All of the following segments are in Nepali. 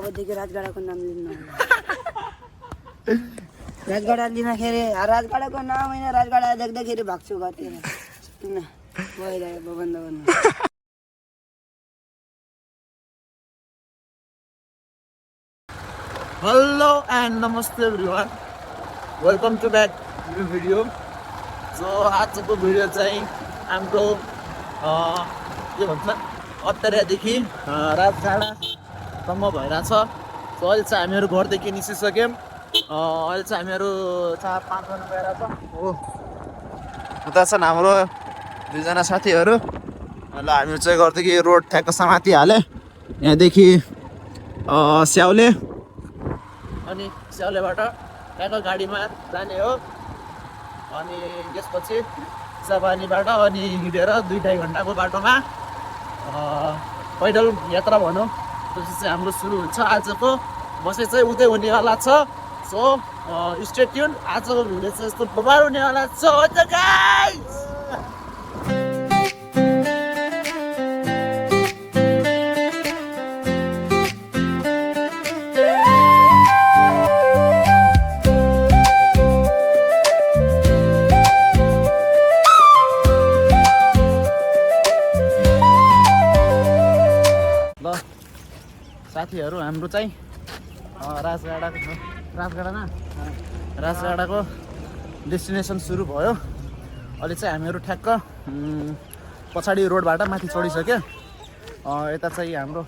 अबदेखि राजगाडाको नाम लिनु राजगाडा लिँदाखेरि राजगाडाको नाम होइन राजगाडा देख्दाखेरि भाग्छु घरतिर किन भइरहेको बन्द गर्नु हेलो एन्ड नमस्ते everyone welcome to back new video so आजको भिडियो चाहिँ हाम्रो के भन्छ अत्तरियादेखि राजगाडासम्म भइरहेछ सो अहिले चाहिँ हामीहरू घरदेखि निस्किसक्यौँ अहिले चाहिँ हामीहरू 4-5 जना गइरहेछ हो उता छन् हाम्रो दुईजना साथीहरू ल हामीहरू चाहिँ घरदेखि रोड ठ्याक्क समाति हाले यहाँदेखि स्याउले अनि स्याउलेबाट ट्याक्क गाडीमा जाने हो अनि त्यसपछि चिसापानीबाट अनि हिँडेर 2-2.5 घन्टाको बाटोमा पैदल यात्रा भनौँ त्यसपछि चाहिँ हाम्रो सुरु हुन्छ आजको बसाइ चाहिँ उतै हुनेवाला छ सो स्टे ट्युन आजको भिडियो चाहिँ यस्तो बबाल हुनेवाला छ गाइस साथीहरू हाम्रो चाहिँ राजगाडाको डेस्टिनेसन सुरु भयो अहिले चाहिँ हामीहरू ठ्याक्क पछाडि रोडबाट माथि चढिसक्यो यता चाहिँ हाम्रो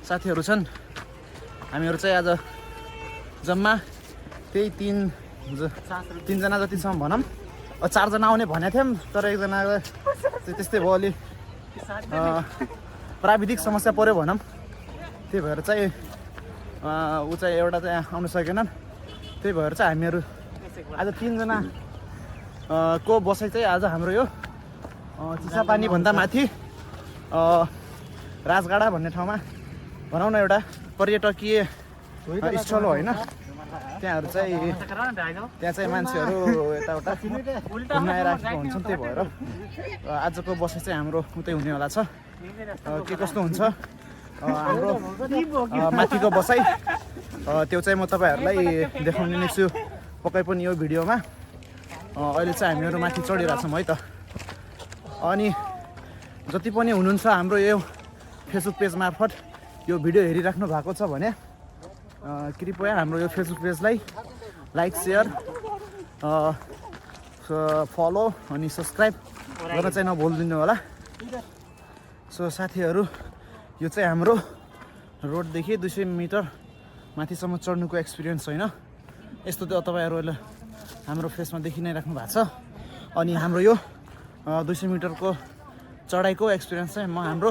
साथीहरू छन् हामीहरू चाहिँ आज जम्मा त्यही 3 जना जतिसम्म भनौँ 4 जना आउने भनेको थियौँ तर एकजना त्यस्तै भयो अलि प्राविधिक समस्या पऱ्यो भनौँ त्यही भएर चाहिँ ऊ चाहिँ एउटा चाहिँ आउन सकेनन् त्यही भएर चाहिँ हामीहरू आज 3 जना को बसाइ चाहिँ आज हाम्रो यो चिसापानीभन्दा माथि राजगाडा भन्ने ठाउँमा भनौँ न एउटा पर्यटकीय स्थल हो होइन त्यहाँ चाहिँ मान्छेहरू यताउता घुम्न आइराखेको हुन्छन् त्यही भएर आजको बसाइ चाहिँ हाम्रो उतै हुनेवाला छ के कस्तो हुन्छ हाम्रो माथिको बसाइ त्यो चाहिँ म तपाईँहरूलाई देखाउने नै छु पक्कै पनि यो भिडियोमा अहिले चाहिँ हामीहरू माथि चढिरहेछौँ है त अनि जति पनि हुनुहुन्छ हाम्रो यो फेसबुक पेज मार्फत यो भिडियो हेरिराख्नु भएको छ भने कृपया हाम्रो यो फेसबुक पेजलाई लाइक सेयर फलो अनि सब्सक्राइब गर्न चाहिँ नभुलिदिनु होला सो साथीहरू यो चाहिँ हाम्रो रोडदेखि 200 मिटर माथिसम्म चढ्नुको एक्सपिरियन्स होइन यस्तो त तपाईँहरूले हाम्रो फेसमा देखि नै राख्नु भएको छ अनि हाम्रो यो 200 मिटरको चढाइको एक्सपिरियन्स चाहिँ म हाम्रो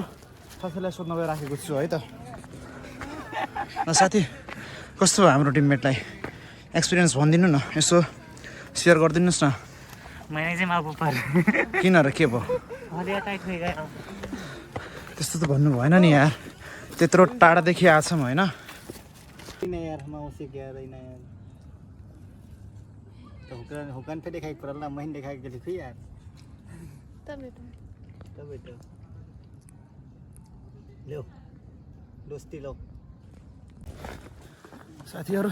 साथीलाई सोध्न गइराखेको छु है त साथी कस्तो भयो हाम्रो टिममेटलाई एक्सपिरियन्स भनिदिनु न यसो सेयर गरिदिनुहोस् न मैले चाहिँ मागु पर्यो किन र के भयो त्यस्तो त भन्नु भएन नि यार त्यत्रो टाढादेखि आछौँ होइन हुकन पे दिखाई पड़ला महीन दिखाई गेली थी यार तब लो दोस्ती लो साथीहरू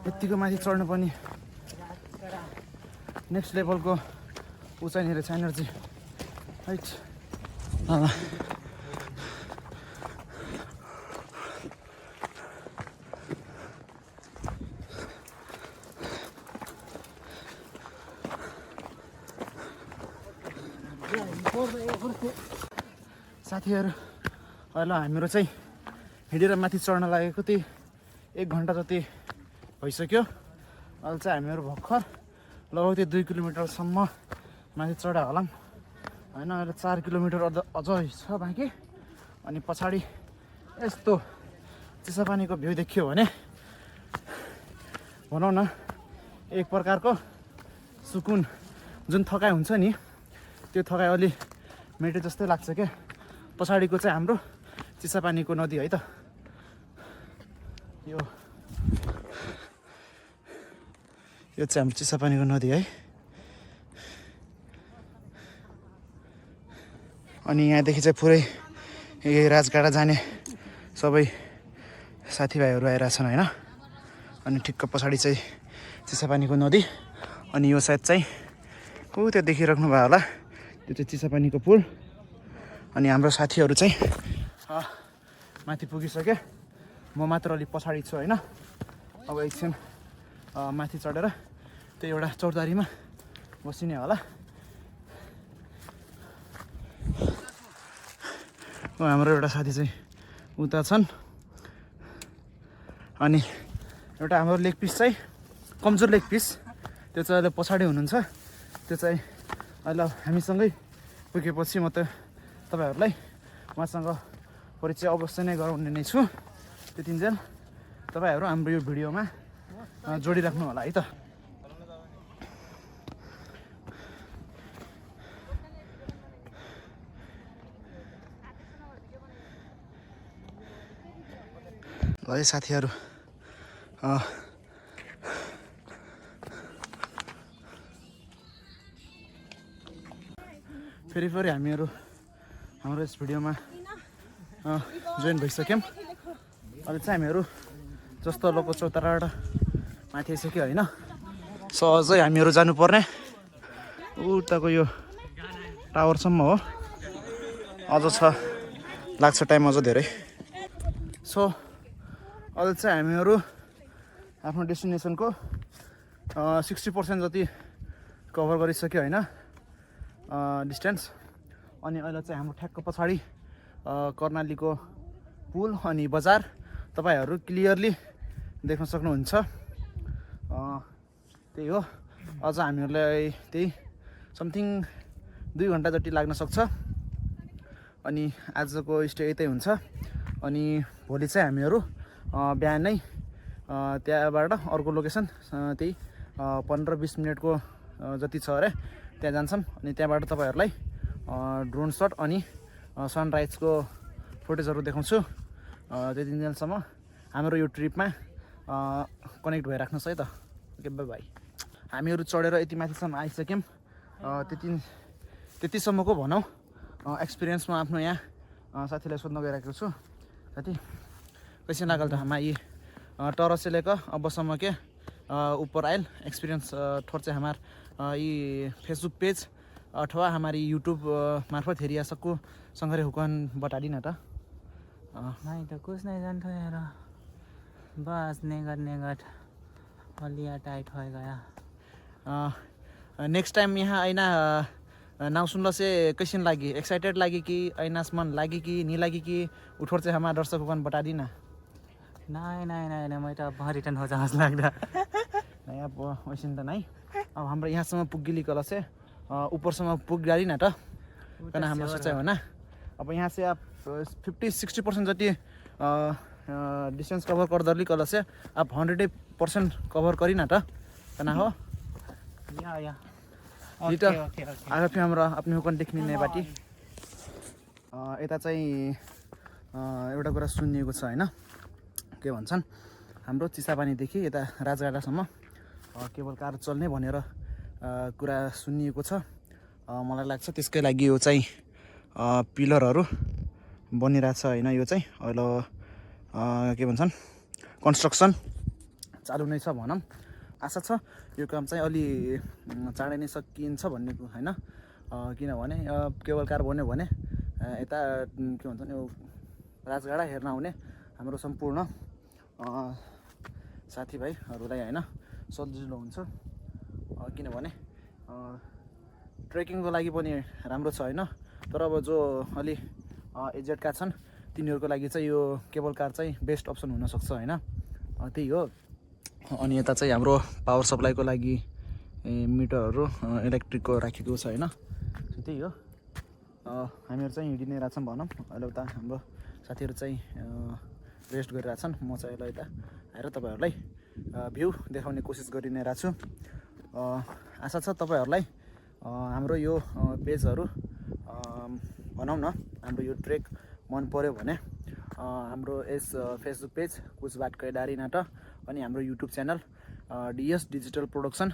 यतिको माथि चढ्नु पनि नेक्स्ट लेभलको उचाइनिर छ एनर्जी राइट साथीहरू अहिले हामीहरू चाहिँ हिँडेर माथि चढ्न लागेको त्यही 1 घन्टा जति भइसक्यो अहिले चाहिँ हामीहरू भर्खर लगभग त्यो 2 किलोमिटरसम्म माथि चढा होला होइन अहिले 4 किलोमिटर अझै छ बाँकी अनि पछाडि यस्तो चिसापानीको भ्यू देखियो भने भनौँ न एक प्रकारको सुकुन जुन थकाइ हुन्छ नि त्यो थकाइ अलि मेटे जस्तै लाग्छ क्या पछाडिको चाहिँ हाम्रो चिसापानीको नदी है त यो चाहिँ हाम्रो चिसापानीको नदी है अनि यहाँदेखि चाहिँ पुरै राजगाडा जाने सबै साथीभाइहरू आइरहेछन् होइन। अनि ठिक्क पछाडि चाहिँ चिसापानीको नदी, अनि यो सायद चाहिँ त्यो देखिराख्नु भयो होला, त्यो चाहिँ चिसापानीको पुल। अनि हाम्रो साथीहरू चाहिँ माथि पुगिसक्यो, म मात्र अलि पछाडि छु होइन। अब एकछिन माथि चढेर त्यो एउटा चौतारीमा बसिने होला। हाम्रो एउटा साथी चाहिँ उता छन्, अनि एउटा हाम्रो लेग पिस चाहिँ कमजोर लेग पिस, त्यो चाहिँ अहिले पछाडि हुनुहुन्छ। त्यो चाहिँ अहिले हामीसँगै पुगेपछि म त तपाईँहरूलाई उहाँसँग परिचय अवश्य नै गराउने नै छु। त्यतिन्जेल तपाईँहरू हाम्रो यो भिडियोमा जोडिराख्नु होला है त। ल है साथीहरू, फेरि हामीहरू हाम्रो यस भिडियोमा जोइन भइसक्यौँ। अहिले चाहिँ हामीहरू जस्तो लोको चौताराबाट माथि आइसक्यो होइन। सो अझै हामीहरू जानुपर्ने उताको यो टावरसम्म हो, अझ छ, लाग्छ टाइम अझ धेरै। सो अहिले चाहिँ हामीहरू आफ्नो डेस्टिनेसनको 60% जति कभर गरिसक्यो होइन डिस्टेन्स। अनि अहिले चाहिँ हाम्रो ठ्याक्क पछाडि कर्णालीको पुल अनि बजार तपाईँहरू क्लियरली देख्न सक्नुहुन्छ। त्यही हो, अझ हामीहरूलाई त्यही समथिङ 2 घन्टा जति लाग्न सक्छ। अनि आजको स्टे यतै हुन्छ। अनि भोलि चाहिँ हामीहरू बिहानै त्यहाँबाट अर्को लोकेसन त्यही 15-20 मिनटको जति छ अरे त्यहाँ जान्छौँ। अनि त्यहाँबाट तपाईँहरूलाई ड्रोन सट अनि सनराइजको फुटेजहरू देखाउँछु। त्यति दिनसम्म हाम्रो यो ट्रिपमा कनेक्ट भइराख्नुहोस् है त। Okay by by. हामीहरू चढेर यति माथिसम्म आइसक्यौँ। त्यतिसम्मको भनौँ एक्सपिरियन्स म आफ्नो यहाँ साथीलाई सोध्न गइरहेको छु। साथी कैसे लागल था हमारी टॉर से लेकर अब समय के ऊपर आयल एक्सपीरियंस थोड़ा से हमार ये फेसबुक पेज अथवा हमारी यूट्यूब मार्फत हेरिया सबको संघरे हुकन बता दी ना था। नहीं तो कुछ नहीं जानता यार, बस नेगट हलिया टाइट हो गया। नेक्स्ट टाइम यहाँ आइना नाउ सुनला से कैसन लागी, एक्साइटेड लागी कि ऐनास मन लागी कि नहीं लागी कि उठोर से हमारा दर्शक हुकन बता दी ना। नहीं मैं तो अब रिटर्न हो जास लाग्दा। नहीं अब वैसे तो नहीं, अब हाम्रो यहाँसम्म पुगिली कल से ऊपरसम्म पुग गाडी ना त कना हाम्रो सोचाइ हो ना। अब यहाँ से आप 50-60% जति डिस्टेंस कवर कर दरली कल से आप 100% कवर करी ना त कना हो या ओके आगे फिर हाम्रो आफ्नो हुकन देख्ने नै बाटी। यता चाहिँ एउटा कुरा सुनिएको छ हैन, के भन्छन् हाम्रो चिसापानीदेखि यता राजगाडासम्म केबल कार चल्ने भनेर कुरा सुनिएको छ। मलाई लाग्छ त्यसकै लागि यो चाहिँ पिलरहरू बनिरहेछ हैन। यो चाहिँ अहिले के भन्छन् कन्स्ट्रक्सन चालु नै छ भनौँ। आशा छ यो काम चाहिँ अलि चाँडै नै सकिन्छ भन्ने हैन, किनभने केबल कार बन्यो भने यता के भन्छन् यो राजगाडा हेर्न आउने हाम्रो सम्पूर्ण साथीभाइहरूलाई हैन सजिलो हुन्छ। किनभने ट्रेकिङको लागि पनि राम्रो छ हैन। तर अब जो अलि एजेडका छन् तिनीहरूको लागि चाहिँ यो केबल कार चाहिँ बेस्ट अप्सन हुनसक्छ हैन। त्यही हो। अनि यता चाहिँ हाम्रो पावर सप्लाईको लागि मिटरहरू इलेक्ट्रिकको राखेको छ हैन। त्यही हो, हामीहरू चाहिँ हिँडिनै रहेछौँ भनौँ। अहिले उता हाम्रो साथीहरू चाहिँ रेस्ट गरिरहेछन्। म चाहिँ अहिले यता आएर तपाईँहरूलाई भ्यू देखाउने कोसिस गरि नै रहेछु। आशा छ तपाईँहरूलाई हाम्रो यो पेजहरू भनौँ न हाम्रो यो ट्रेक मन पर्यो भने हाम्रो यस फेसबुक पेज कुचबाट कैलाली नाटक अनि हाम्रो YouTube channel DS digital production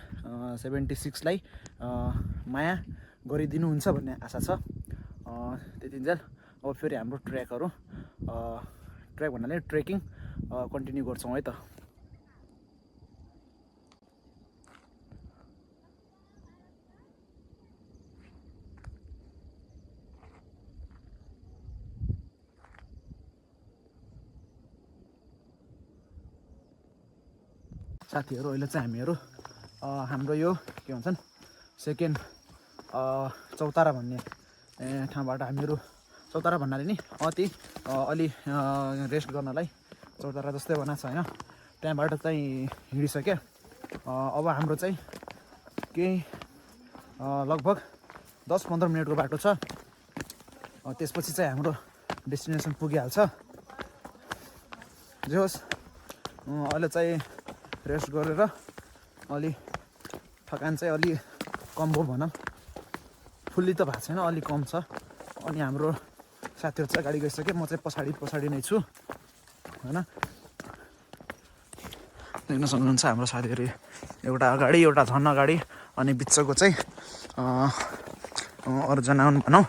76 लाई माया गरिदिनुहुन्छ भन्ने आशा छ। त्यतिन्जेल अब फेरि हाम्रो ट्रेक भन्नाले ट्रेकिङ कन्टिन्यू गर्छौँ है त। साथीहरू अहिले चाहिँ हामीहरू हाम्रो यो के भन्छन् सेकेन्ड चौतारा भन्ने ठाउँबाट हामीहरू चौतारा भन्नाले नि अलि रेस्ट गर्नलाई चौतारा जस्तै बनाएको छ होइन, त्यहाँबाट चाहिँ हिँडिसक्यो। अब हाम्रो चाहिँ केही लगभग 10-15 मिनटको बाटो छ, त्यसपछि चाहिँ हाम्रो डेस्टिनेसन पुगिहाल्छ। जे होस् अहिले चाहिँ रेस्ट गरेर अलि थकान चाहिँ अलि कम भयो भनौँ, फुल्ली त भएको छैन, अलि कम छ। अनि हाम्रो साथीहरू चाहिँ अगाडि गइसक्यो, म चाहिँ पछाडि नै छु होइन। देख्न सक्नुहुन्छ हाम्रो साथीहरू एउटा अगाडि एउटा झन् अगाडि अनि बिचको चाहिँ अरूजना हुन् भनौँ।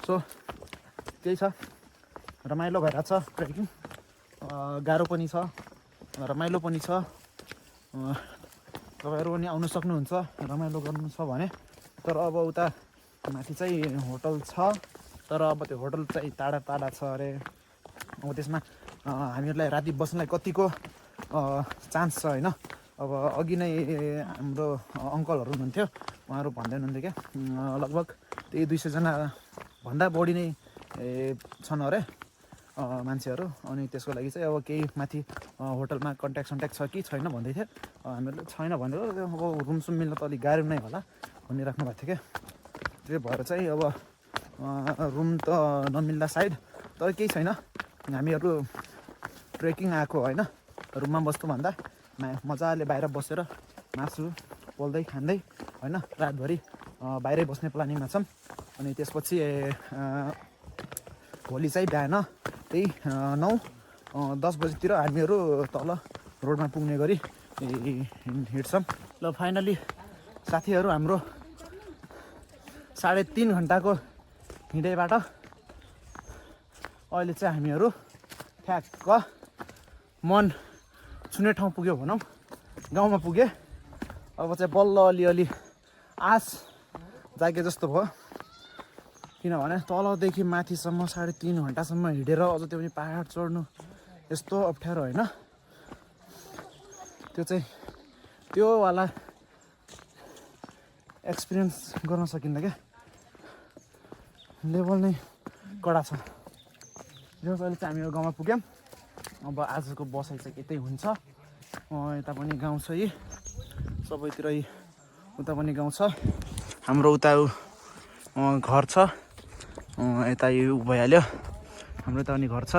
सो त्यही छ, रमाइलो भइरहेको छ ट्रेकिङ, गाह्रो पनि छ रमाइलो पनि छ। तपाईँहरू पनि आउनु सक्नुहुन्छ रमाइलो गर्नु छ भने। तर अब उता माथि चाहिँ होटल छ, तर अब त्यो होटल चाहिँ टाढा छ अरे। अब त्यसमा हामीहरूलाई राति बस्नलाई कतिको चान्स छ होइन। अब अघि नै हाम्रो अङ्कलहरू हुनुहुन्थ्यो, उहाँहरू भन्दै हुनुहुन्थ्यो क्या लगभग त्यही 200 जना भन्दा बढी नै छन् अरे मान्छेहरू। अनि त्यसको लागि चाहिँ अब केही माथि होटलमा कन्ट्याक्ट छ कि छैन भन्दै थियो। हामीहरूले छैन भनेर अब रुमसुम मिल्न त अलिक गाह्रो नै होला भनिराख्नु भएको थियो क्या। त्यही भएर चाहिँ अब रुम त नमिल्ला सायद, तर केही छैन, हामीहरू ट्रेकिङ आएको होइन, रुममा बस्नु भन्दा मजाले बाहिर बसेर मासु पोल्दै खाँदै होइन रातभरि बाहिरै बस्ने प्लानिङमा छौँ। अनि त्यसपछि भोलि चाहिँ बिहान त्यही 9-10 बजीतिर हामीहरू तल रोडमा पुग्ने गरी हिँड्छौँ। ल फाइनली साथीहरू हाम्रो 3.5 घन्टाको हिँडेबाट अहिले चाहिँ हामीहरू ठ्याक्क मन छुने ठाउँ पुग्यो भनौँ, गाउँमा पुगे। अब चाहिँ बल्ल अलिअलि आस जागे जस्तो भयो, किनभने तलदेखि माथिसम्म 3.5 घन्टासम्म हिँडेर अझ त्यो पनि पहाड चढ्नु यस्तो अप्ठ्यारो होइन। त्यो चाहिँ त्योवाला एक्सपिरियन्स गर्न सकिन्न क्या, लेभल नै कडा छ। जो अहिले चाहिँ हामीहरू गाउँमा पुग्यौँ। अब आजको बसाइ चाहिँ यतै हुन्छ, यता पनि गाउँ छ, यी सबैतिर उता पनि गाउँ छ। हाम्रो उता घर छ, यता यो भइहाल्यो, हाम्रो यता पनि घर छ।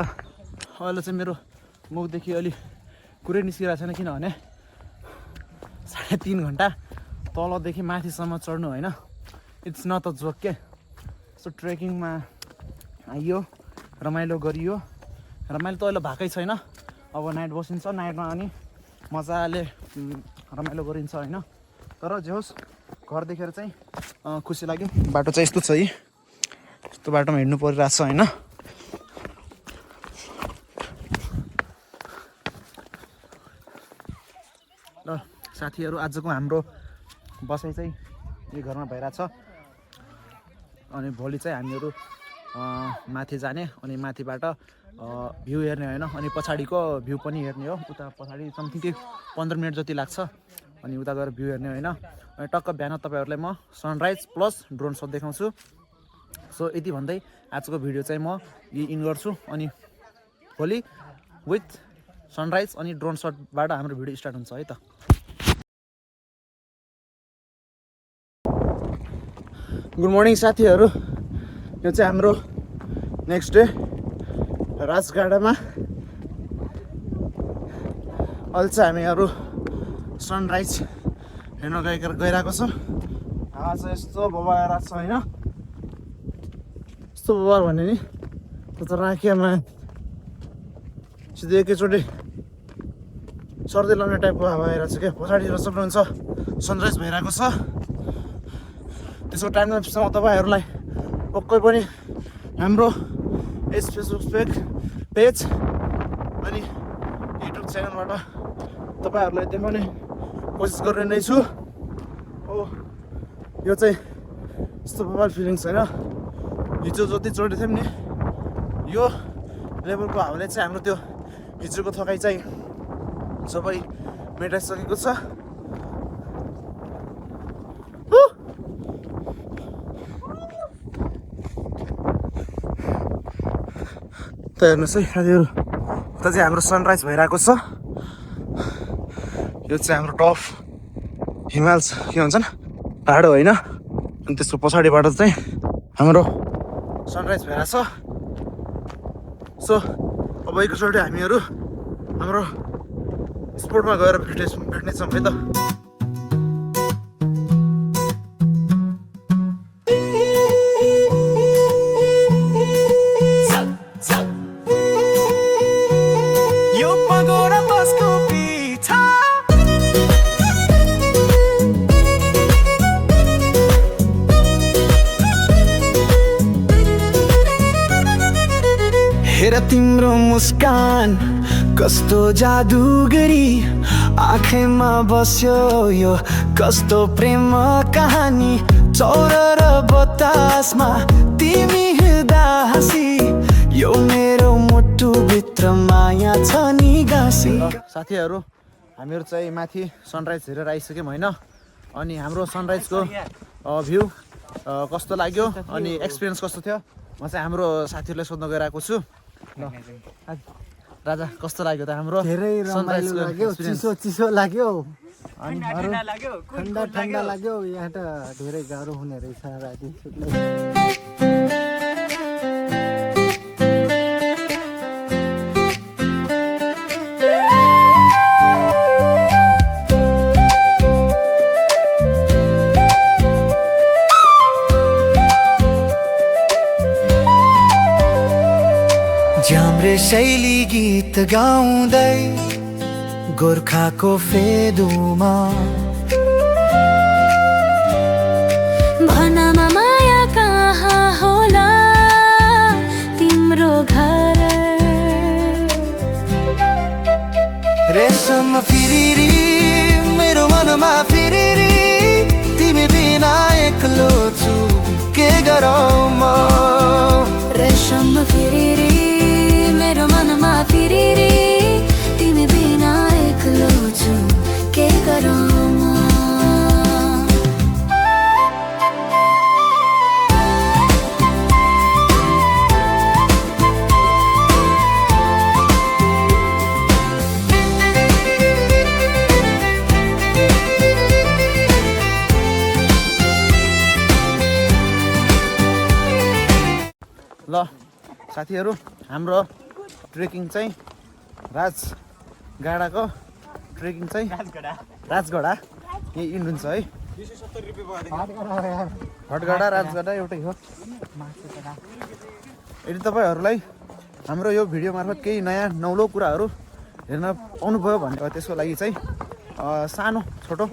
अहिले चाहिँ मेरो मुखदेखि अलि कुरै निस्किरहेको छैन, किनभने 3.5 घन्टा तलदेखि माथिसम्म चढ्नु होइन, इट्स नट अ जोक के। सो ट्रेकिङमा आइयो, रमाइलो गरियो, रमाइलो त अहिले भएकै छैन, अब नाइट बसिन्छ, नाइटमा अनि मजाले रमाइलो गरिन्छ होइन। तर जे होस् घर देखेर चाहिँ खुसी लाग्यो। बाटो चाहिँ यस्तो छ, यस्तो बाटोमा हिँड्नु परिरहेको छ होइन। ल साथीहरू आजको हाम्रो बसाइ चाहिँ यो घरमा भइरहेछ। अनि भोलि चाहिँ हामीहरू माथि जाने, अनि माथिबाट भ्यू हेर्ने होइन, अनि पछाडिको भ्यू पनि हेर्ने हो। उता पछाडि समथिङ 15 मिनट जति लाग्छ, अनि उता गएर भ्यू हेर्ने होइन। अनि टक्क बिहान तपाईँहरूलाई म सनराइज प्लस ड्रोन सट देखाउँछु। सो यति भन्दै आजको भिडियो चाहिँ म यही इन गर्छु, अनि भोलि विथ सनराइज अनि ड्रोन सटबाट हाम्रो भिडियो स्टार्ट हुन्छ है त। गुड मर्निङ साथीहरू, यो चाहिँ हाम्रो नेक्स्ट डे राजगाडामा। अहिले चाहिँ हामीहरू सनराइज हेर्न गइरहेको छौँ। हावा चाहिँ यस्तो बबाएर छ होइन, यस्तो बबार भने नि त्यो त राखियामा सिधै एकैचोटि सर्दै लाउने टाइपको हावा आइरहेको छ क्या। पछाडितिर सक्नुहुन्छ सनराइज भइरहेको छ। त्यसको टाइम ल्याप्समा तपाईँहरूलाई पक्कै पनि हाम्रो फेसबुक पेज च्यानलबाट तपाईँहरूलाई देखाउने कोसिस गर्ने नै छु। हो यो चाहिँ यस्तो बवाल फिलिङ्स होइन। हिजो जति चढेको थियौँ नि यो लेभलको हावाले चाहिँ हाम्रो त्यो हिजोको थकाइ चाहिँ सबै मेटाइसकेको छ। त हेर्नुहोस् है साथीहरू, उता चाहिँ हाम्रो सनराइज भइरहेको छ। यो चाहिँ हाम्रो टप हिमाल्स के भन्छन् पाहाड होइन, अनि त्यसको पछाडिबाट चाहिँ हाम्रो सनराइज भइरहेको छ। सो अब एकचोटि हामीहरू हाम्रो स्पोर्टमा गएर भेट्नेछौँ है त। हेर तिम्रो मुस्कान कस्तो जादुगरी आँखैमा बस्यो यो कस्तो प्रेम कहानी। चौर र बतासमा तिमी हिँड्दा हाँसी यो मेरो मुटु भित्र माया छ नि गाँसी। साथीहरू हामीहरू चाहिँ माथि सनराइज हेरेर आइसक्यौँ होइन। अनि हाम्रो सनराइजको भ्यू कस्तो लाग्यो अनि एक्सपिरियन्स कस्तो थियो म चाहिँ हाम्रो साथीहरूलाई सोध्न गइरहेको छु। राजा कस्तो लाग्यो त हाम्रो धेरै रमाइलो लाग्यो, चिसो लाग्यो अनि ठन्डा लाग्यो। यहाँ त धेरै गाह्रो हुने रहेछ राति सुत्न। जाम्रे शैली गीत गाउँदै गोर्खाको फेदुमा भनमा माया कहाँ होला तिम्रो घर। रेशम फिरिरी मेरो मनमा फिरिरी तिमी बिना एक्लो छु के गरौँ म। रेशम फिरिरी मेरो मनमा फिरिरी तिमी बिना एक्लो छु के गरौँ म। ल साथीहरू हाम्रो ट्रेकिङ चाहिँ राजगाडाको ट्रेकिङ चाहिँ राजगढा यही इन्ड हुन्छ है। हटगढा राजगढा एउटै हो। यदि तपाईँहरूलाई हाम्रो यो भिडियो मार्फत केही नयाँ नौलो कुराहरू हेर्न पाउनुभयो भने त्यसको लागि चाहिँ सानो छोटो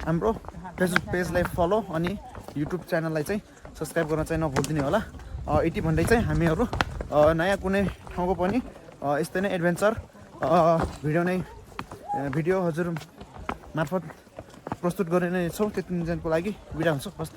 हाम्रो फेसबुक पेजलाई फलो अनि युट्युब च्यानललाई चाहिँ सब्सक्राइब गर्न चाहिँ नभुलिदिनु होला। यति भन्दै चाहिँ हामीहरू नयाँ कुनै ठाउँको पनि यस्तै नै एडभेन्चर भिडियो हजुर मार्फत प्रस्तुत गर्ने नै छौँ। त्यति दिनको लागि बिदा हुन्छ। हस् त।